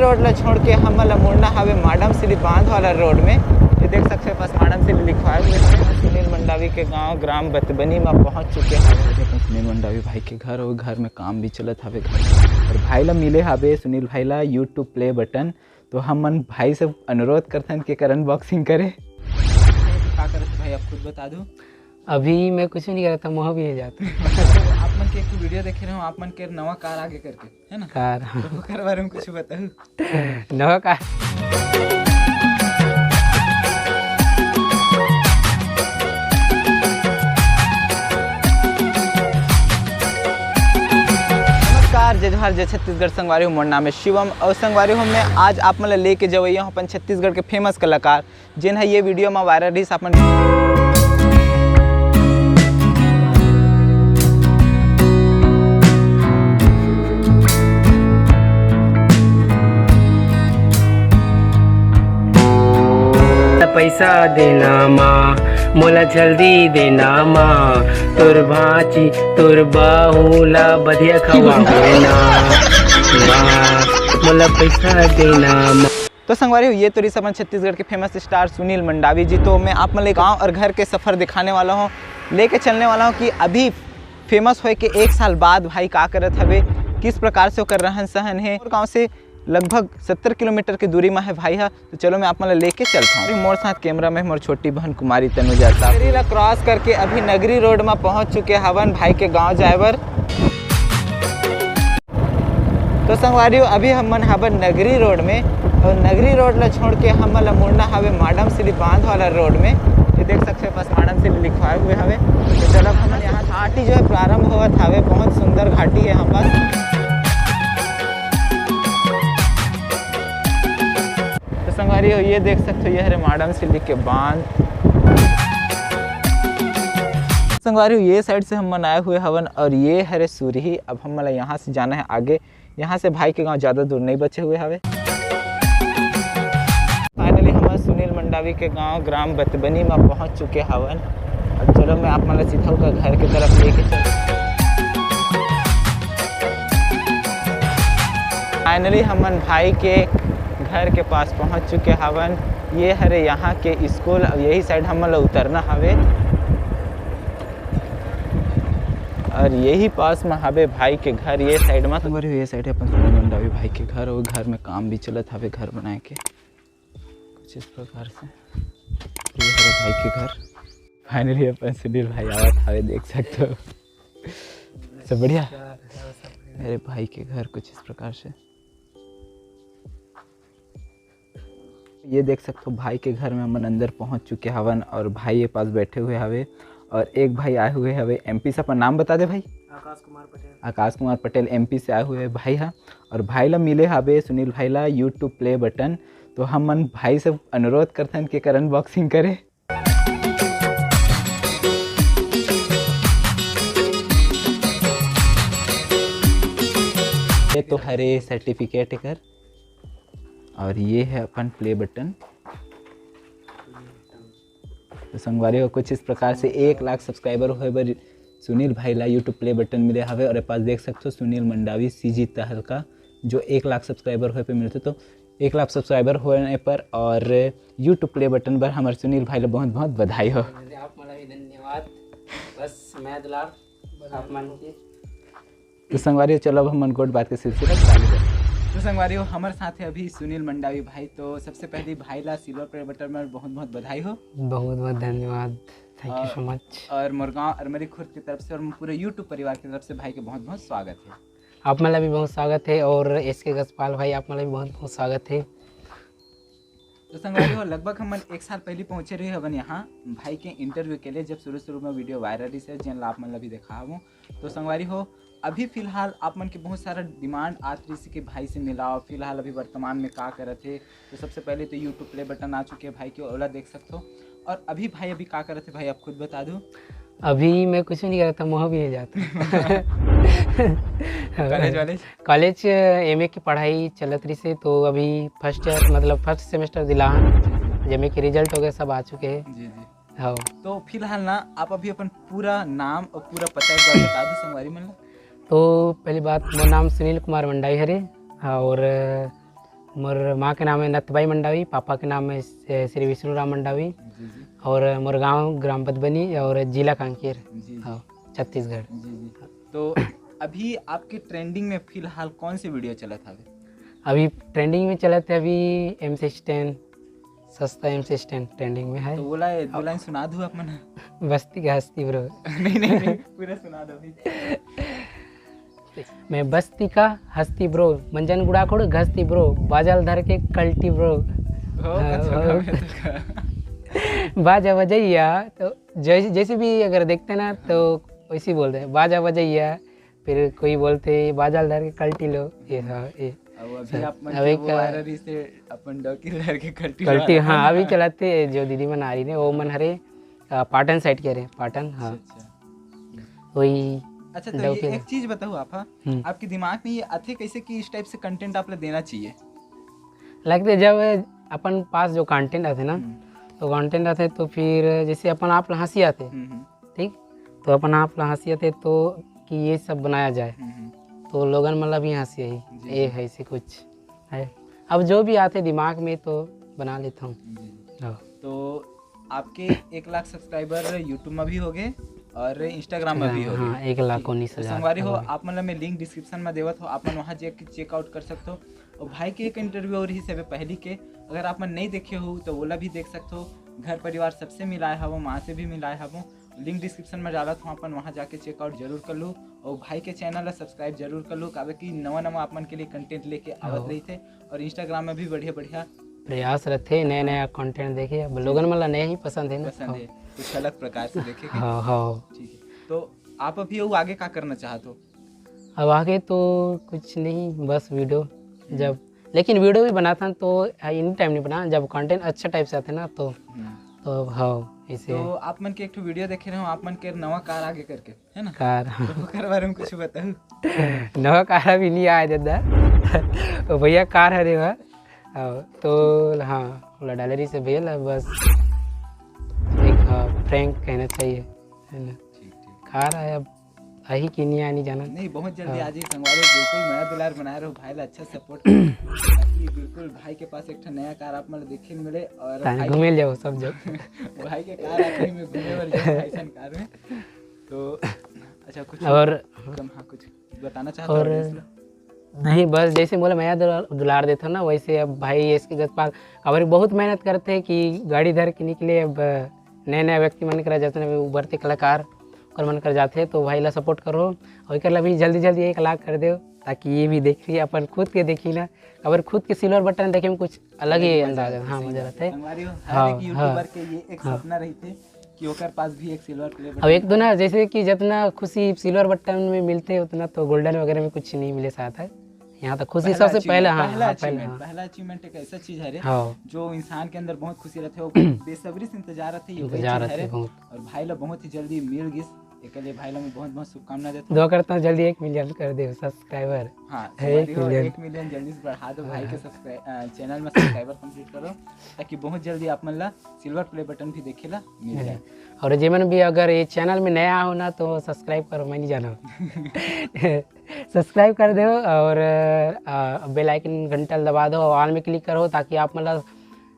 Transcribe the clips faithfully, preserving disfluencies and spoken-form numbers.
Road ला छोड़ के हमन ला मुड़ना हवे माडम सिल्ली बांध वाला रोड में। ये देख सकते हैं, पास माडम सिल्ली लिखवाए हुए हैं। सुनील मंडावी के गांव ग्राम बतबनी में पहुंच चुके हैं। सुनील मंडावी भाई के घर, और घर में काम भी चलत हवे घर में। और भाई ला मिले हवे, सुनील भाई ला YouTube Play बटन। तो हमन भाई से अनुरोध करथन के कर अनबॉक्सिंग करे। का करत भाई, आप खुद बता दो। अभी मैं कुछ नहीं करता, मोह भी नहीं जाता। आप मन के एक वीडियो देखे रहे हो, आप मन के नवा कार आगे करके, है ना? कार। तो ओकर बारे में कुछ बताओ। नवा कार। नमस्कार, जय जोहार, जय छत्तीसगढ़ संगवारी हो, मोर नाम है शिवम और संगवारी हो, मैं आज आप मन ला लेके जवैया हूँ अपन छत्तीसगढ़ के फेमस कलाकार, जेन ह ये वीडियो में वायरल रहिस, आप मन पैसा देना माँ, मोला जल्दी देना माँ, तोर भांची तोर बहू ला बढ़िया खवा देना माँ, मोला पैसा देना माँ। तो संगवारी हो, ये तो रहिस अपन छत्तीसगढ़ के फेमस स्टार सुनील मंडावी जी। तो मैं आप मन ले गाँव और घर के सफर दिखाने वाला हूँ, लेके चलने वाला हूँ कि अभी फेमस होए के एक साल बाद भाई का करत हवे, किस प्रकार से ओकर रहन सहन है। और गाँव से लगभग सत्तर किलोमीटर की दूरी में है भाई हा। तो चलो मैं आप मन ला लेके चलता हूँ। मोर साथ कैमरा में मोर छोटी बहन कुमारी तनुजा साहू। नगरी ला क्रॉस करके अभी नगरी रोड में पहुँच चुके हवन भाई के गाँव जाए बर। तो संगवारी हो, अभी हमन हबन नगरी रोड में, और नगरी रोड ला छोड़ के हमन ला मुड़ना हवे माडम सिल्ली बांध वाला रोड में। ये देख सकते हैं, पास माडम सिल्ली लिखवाए हुए हवे। तो चलो, हमन यहाँ घाटी जो है प्रारंभ होवत हवे, बहुत सुंदर घाटी है यहाँ पास। तो संगवारी हो, ये देख सकते हो, ये हरे माडम सिल्ली के बांध। संगवारी हो, ये साइड से हमन आए हुए हवन और ये हरे सुरही। अब हमन ला यहाँ से जाना है आगे, यहाँ से भाई के गांव ज़्यादा दूर नहीं बचे हुए हवे। फाइनली हमन सुनील मंडावी के गांव ग्राम बतबनी में पहुंच चुके हवन। अब चलो, मैं आप मन ला सीधा ओकर घर के तरफ लेके चल। फाइनली हमन भाई के घर के पास पहुंच चुके हवन। ये हरे यहाँ के स्कूल, अब यही साइड हमन ला उतरना हवे। और यही पास में हवे भाई के घर, ये साइड में। संगवारी हो, ये साइड है अपन सुनील मंडावी भाई के घर, और घर में काम भी चलत हवे घर बनाए के कुछ इस प्रकार से। ये हरे भाई के घर। फाइनली अपन सुनील भाई आवत हवे, देख सकते हो। सब बढ़िया? मेरे भाई के घर कुछ इस प्रकार से। ये देख सकते हो, भाई के घर में हमन अंदर पहुंच चुके हवन और भाई ये पास बैठे हुए हवे और एक भाई आए हुए हवे एमपी से। अपन नाम बता दे भाई। आकाश कुमार पटेल। आकाश कुमार पटेल एमपी से आए हुए भाई हा। और भाई ला मिले हवे सुनील भाई ला YouTube प्ले बटन। तो हमन भाई से अनुरोध करथन कि एकर अनबॉक्सिंग करे। ये तो हरे सर्टिफिकेट एकर, और ये है अपन प्ले बटन। तो संगवारी हो, कुछ इस प्रकार से एक लाख सब्सक्राइबर होए बर सुनील भाई ला YouTube प्ले बटन मिले हवे। और ए पास देख सकते हो सुनील मंडावी सीजी तहलका, जो एक लाख सब्सक्राइबर होए पे मिलते। तो एक लाख सब्सक्राइबर होने पर और YouTube प्ले बटन पर हमारे सुनील भाई ला बहुत बहुत बधाई हो। आप मन ला भी धन्यवाद। बस मैं दुलार आप मन के। तो संगवारी हो, चलो अब हमन गोठ बात के सिलसिला चालू करते हैं। तो संगवारी हो, हमारे साथ है अभी सुनील मंडावी भाई। तो सबसे पहले भाई ला सिल्वर प्ले बटन में बहुत बहुत बधाई हो। बहुत बहुत धन्यवाद। Thank you so much। और मोर गांव अरमरी खुर्द की तरफ से और पूरे YouTube परिवार की तरफ से भाई के बहुत बहुत स्वागत है। आप मन ला भी बहुत स्वागत है और एसके गजपाल भाई, आप मन ला भी बहुत बहुत स्वागत है। तो संगवारी हो, लगभग हमन एक साल पहले पहुंचे रहे हवन यहाँ भाई के इंटरव्यू के लिए, जब शुरू शुरू में वीडियो वायरल रहिस हे, जेन ला आप मन ला भी देखा हूँ। तो संगवारी हो, अभी फिलहाल आप मन के बहुत सारा डिमांड आत रहिस कि भाई से मिलाओ। फिलहाल अभी वर्तमान में का करत हे, तो सबसे पहले तो YouTube प्ले बटन आ चुके हैं भाई के, ओला देख सकते हो। और अभी भाई अभी का करत हे भाई, आप खुद बता दो। अभी मैं कुछ नहीं करता, मोह भी नहीं जाता। कॉलेज वाले? कॉलेज एमए की पढ़ाई चलत रहिस हे, तो अभी फर्स्ट ईयर, मतलब फर्स्ट सेमेस्टर दिला हन, जेमे के रिजल्ट हो गए, सब आ चुके हैं। जी जी। हाँ। तो फिलहाल ना आप अभी अपन पूरा नाम और पूरा पता एक बार बता दो संगवारी मन ला। तो पहली बात, मोर नाम सुनील कुमार मंडावी हरे और मोर माँ के नाम है नथबाई मंडावी, पापा के नाम है श्री विष्णु राम मंडावी, जी जी। और मोर गांव ग्राम बदबनी और जिला कांकेर। जी जी। हाँ, छत्तीसगढ़। जी जी। तो अभी आपके ट्रेंडिंग में फिलहाल कौन से वीडियो चलत हवे? अभी ट्रेंडिंग में चलत है अभी एम सी स्टैंड, सस्ता एम सी स्टैंड ट्रेंडिंग में है। तो बोला, एक दो लाइन सुना दो आप मन। बस्ती का हस्ती ब्रो। नहीं नहीं नहीं, पूरा सुना दो भाई। मैं बस्ती का हस्ती ब्रो, मंजन गुड़ा खोड़ घस्ती ब्रो, बाजल धर के कल्टी ब्रो। हो, हाँ, अच्छा, हो। अच्छा। बाजा बजैया, तो जैसे जैसे भी अगर देखते ना तो वैसे ही बोलते हैं, बाजा बजैया। फिर कोई बोलते बाजल धर के कल्टी लो, ये हाँ ये। अब अभी सर, आप मन अब के एक, वो वायरल से अपन डॉकी धर के कल्टी कल्टी मारा। हाँ अभी चलाते हैं जो दीदी मन आ रही ने वो मन हरे, आ, पाटन साइड के हरे, पाटन हाँ अच्छा। वही। अच्छा, तो डॉकी ये धर- एक चीज बताओ आप, हाँ, हम्म। आपके दिमाग में ये आथे कैसे कि इस टाइप से कंटेंट आप ला देना चाहिए? लगते जब अपन पास जो कंटेंट आते ना, हम्म, तो कंटेंट आते तो फिर जैसे अपन आप ला हंसी आते, हम्म, हम्म, ठीक, तो अपन आप ला हंसी आते तो कि ये सब बनाया जाए, हम्म, हम्म, तो लोगन मतलब भी हंसी आई, जी, ये जी। है ऐसे कुछ है। अब जो भी आते दिमाग में तो बना लेता हूँ। जी। हाँ। तो आपके एक लाख सब्सक्राइबर यूट्यूब में भी हो गए और इंस्टाग्राम में भी हो गए। हाँ, एक लाख ठीक। उन्नीस तो हजार संगवारी हो, हो गए। आप मन ला मैं लिंक डिस्क्रिप्शन में देवत हो, आप मन वहाँ जाके चेकआउट कर सकते हो। और भाई के एक इंटरव्यू और ही सबे पहली के, अगर आप मन नहीं देखे हो तो ओला भी देख सकते हो। घर परिवार सबसे मिलाए हवो, माँ से भी मिलाए हवो। लिंक डिस्क्रिप्शन में डालत हूँ, अपन वहाँ जाके चेकआउट जरूर कर लो। और भाई के चैनल ला सब्सक्राइब जरूर कर लो, काबर कि नवा नवा आप मन के लिए कंटेंट लेके आवत हाँ। रही थे। और इंस्टाग्राम में भी बढ़िया बढ़िया प्रयास रहते नया नया कंटेंट देखे, अब लोगन मन ला नया ही पसंद है ना। पसंद है, कुछ अलग प्रकार से देखे के। हाँ हाँ। ठीक है, तो आप अभी वो आगे का करना चाहते हो? अब आगे तो कुछ नहीं, बस वीडियो जब, लेकिन वीडियो भी बनाता तो इन टाइम नहीं बना, जब कंटेंट अच्छा टाइप से आते ना तो। हम्म। तो हाँ इसे तो आप मन के एक ठो वीडियो देखे रहे हो, आप मन के नवा कार आगे करके, है ना? कार हाँ। तो ओकर बारे में कुछ बताओ। नवा कार अभी नहीं आया दादा। वो भैया कार हरे हुआ। हाँ, तो हाँ, ओला डाले रही से भैया ला बस एक हाँ प्रैंक कहना चाहिए, है ना? ठीक ठीक। कार आया, अब आही कि नहीं आनी जाना। नहीं, बहुत जल्दी हाँ। आज ही संगवारी हो, बिल्कुल मया दुलार बनाए रहो भाई ला, अच्छा सपोर्ट करो, ताकि बिल्कुल भाई के पास एक ठो नया कार आप मन ला देखे ल मिले। और ताने भाई, घूमे ले जाओ सब जगह। भाई के कार आखिरी में घूमे बर जाए ऐसन कार में। तो अच्छा, कुछ और कम, हाँ, कुछ बताना चाहते और हो audience ला? नहीं, बस जैसे बोले मया दुलार, दुलार देता ना, वैसे अब भाई एस के गजपाल अब बहुत मेहनत करते हैं कि गाड़ी धर के निकले। अब नए नए व्यक्ति मन करा, जैसे अभी उभरते कलाकार ओकर मन कर जाते, तो भाई ला सपोर्ट करो और एकर ला भी जल्दी जल्दी एक लाख कर दो, ताकि ये भी देखी, अपन खुद के देखी ना। अगर खुद के सिल्वर बटन देखे में कुछ अलग ही मजा अंदाज आते है, हाँ सही मजा बात रहता है। है। संगवारी हो, हर हाँ, एक यूट्यूबर हाँ। के ये एक हाँ। सपना रही थे कि ओकर पास भी एक सिल्वर प्ले अब एक दो ना, जैसे कि जितना खुशी सिल्वर बटन में मिलते है उतना तो गोल्डन वगैरह में कुछ नहीं मिले साथ है। यहाँ तो खुशी सबसे पहले, हाँ, पहला हाँ, पहले, अचीवमेंट, हाँ। पहला अचीवमेंट एक ऐसा चीज है रे, हाँ। जो इंसान के अंदर बहुत खुशी रहते हो, बेसब्री से इंतजार रहते है, वही इंतजार चीज है रहते रे। बहुत। और भाई ला बहुत ही जल्दी मिल गिस, एक लिए भाई ला मैं बहुत बहुत शुभकामना देता हूँ। दुआ करता हूँ जल्दी एक मिलियन कर दे सब्सक्राइबर। हाँ, है एक संगवारी हो, मिलियन। एक मिलियन जल्दी से बढ़ा दो भाई के सब्सक्राइब, चैनल में सब्सक्राइबर कंप्लीट करो, ताकि बहुत जल्दी आप मन ला सिल्वर प्ले बटन भी देखे ला मिल जाए। और जेमन भी अगर ये चैनल में नया हो ना तो सब्सक्राइब करो, मैं नहीं जाना। सब्सक्राइब कर दो और बेल आइकन घंटा दबा दो और ऑल में क्लिक करो, ताकि आप मतलब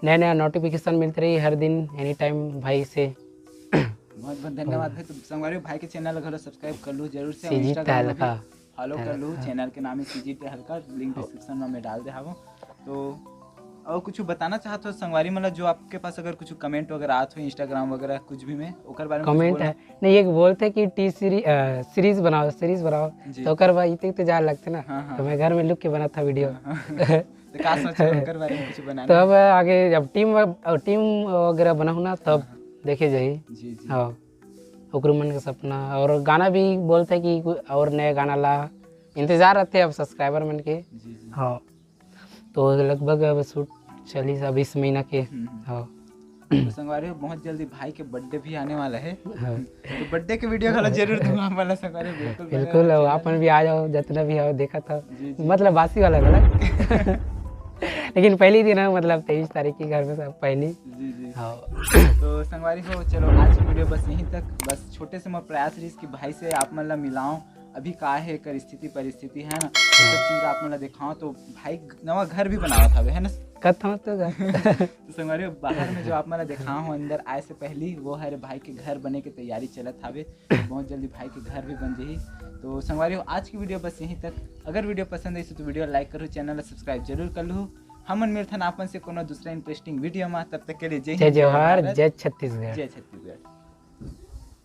नया नया नोटिफिकेशन मिलते रही हर दिन, एनी टाइम भाई से। बहुत बहुत धन्यवाद भाई। तो संगवारी हो, भाई के चैनल घलो सब्सक्राइब कर लो जरूर से, सीजी इंस्टाग्राम में भी तहलका। फॉलो कर लो। तहलका। चैनल के नाम है सीजी तहलका, लिंक डिस्क्रिप्शन में मैं डाल दे हूँ। तो और कुछ बताना चाहते हो संगवारी, मतलब जो आपके पास अगर कुछ कमेंट वगैरह आत हो इंस्टाग्राम वगैरह कुछ भी में, ओकर बारे में कुछ कमेंट बोलना? है नहीं, एक बोलते कि टी सीरीज, सीरीज बनाओ, सीरीज बनाओ। जी। तो ओकर बाद इतने तो जान लगते ना, हाँ, हाँ। तो मैं घर में लुक के बनाता वीडियो। हाँ, हाँ। तो का सोच रहे हो ओकर बारे में कुछ बनाना? तो अब आगे जब टीम, टीम वगैरह बनाऊँ ना तब हाँ। देखे जाही। जी जी। हाँ, ओकरे मन के सपना और गाना भी बोलते कि कोई और नए गाना ला, इंतजार रहते अब सब्सक्राइबर मन के। जी जी। हाँ, तो लगभग अब शूट चली अब इस महीना के। हम्म, हम्म। हाँ। तो संगवारी हो, बहुत जल्दी भाई के बर्थडे भी आने वाला है, हाँ। तो बर्थडे के वीडियो घलो जरूर दूंगा आप वाला संगवारी हो, बिल्कुल बने बिल्कुल, रहो और channel आप मन में। भी आ जाओ जितना भी हो देखा था, जी जी। मतलब बासी वाला गलत। लेकिन पहली दिन है, मतलब तेईस तारीख के घर में सब पहली। जी जी। हाँ। तो संगवारी हो, चलो आज की वीडियो बस यहीं तक। बस छोटे से मोर प्रयास रही कि भाई से आप मन ला मिलाओ, अभी का हे एकर स्थिति परिस्थिति, है ना, ये सब चीज आप मन ला देखाओ। तो भाई नवा घर भी बनावत हवे, है ना? कथों तो गा। तो संगवारी हो, बाहर में जो आप मन ला देखाओ हो, अंदर आए से पहली वो हरे भाई के घर बने के तैयारी चलत हवे। बहुत जल्दी भाई के घर भी बन जाही। तो संगवारी हो, आज की वीडियो बस यहीं तक। अगर वीडियो पसंद आई तो वीडियो लाइक करो, चैनल ला सब्सक्राइब जरूर कर लू। हमन मिलथन आपन से कोनो दूसरा इंटरेस्टिंग वीडियो में। तब तक के लिए जय जय हिंद, जय जोहार, भारत, जय छत्तीसगढ़। जय छत्तीसगढ़।